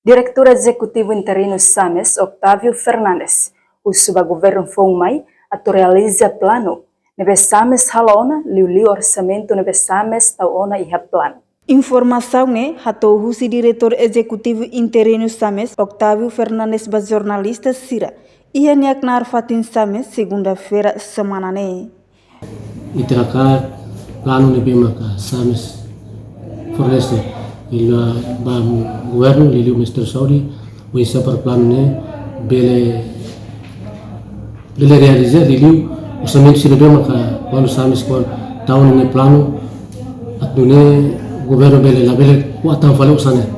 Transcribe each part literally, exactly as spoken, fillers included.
Diretór Ezekutivu Interinu SAMES, Octavio Fernandes, husu ba governu foun mai atu realiza planu ne'ebé SAMES halo ona, liuliu orsamentu ne'ebé SAMES tau ona iha planu. Informasaun ne'e hato'o husi Diretór Ezekutivu Interinu SAMES, Octavio Fernandes, ba jornalista sira iha nia knaar fatin SAMES, segunda-feira semana ne'e. Ita hakarak planu ne'ebé maka SAMES fornese, liuliu ba governu, liuliu Ministériu Saúde, oinsá para planu ne'e bele, bele realiza, liuliu orsamentu sira ne'ebé maka kuandu SAMES kuandu tau nia planu, atu nune'e governu bele, labele kuandu tau fali osan ne'e.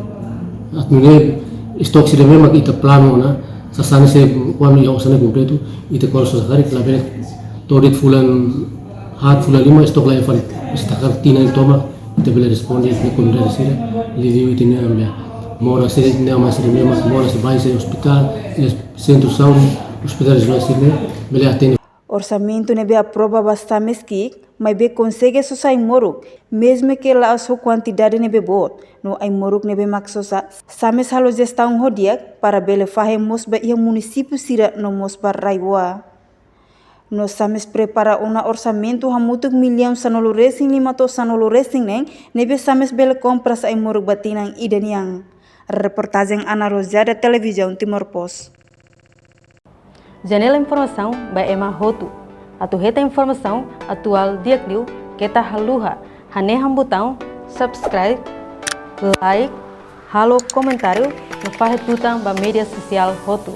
Atu nune'e estoke sira ne'ebé maka ita planu ona, sasán ne'e se kuandu iha osan ne'e kompletu, ita kuandu sosa karik labele to'o de'it fulan haat, fulan lima, estoke laiha fali. Se ita hakarak tinan tomak, ita bele responde ita-nia komunidade sira, liuliu ita-nia, ema moras sira, ema sira, ema moras sira, bá iha ospitál, iha sentru saúde, ospitál sira, bele atende. Orsamentu ne'ebé aprova ba SAMES ki'ik, maibé konsege sosa ai-moruk, mezmu ke la'ós ho kuantidade ne'ebé boot, no ai-moruk ne'ebé mak sosa, SAMES halo jestaun ho di'ak para bele fahe mós ba iha munisípiu sira no mós ba RAEOA. No SAMES prepara ona orsamentu hamutuk millaun sanulu-resin-lima to'o sanulu-resin-neen, ne'ebé SAMES bele kompras ai-moruk ba tinan ida nian. Reportajen Ana Rosada, Televizaun Timor Post. Janela informasaun ba ema hotu. Atu hetan informasaun atuál di'ak liu, keta haluha hanehan butaun subscribe, like, halo komentáriu, no fahe tutan ba média sosiál hotu.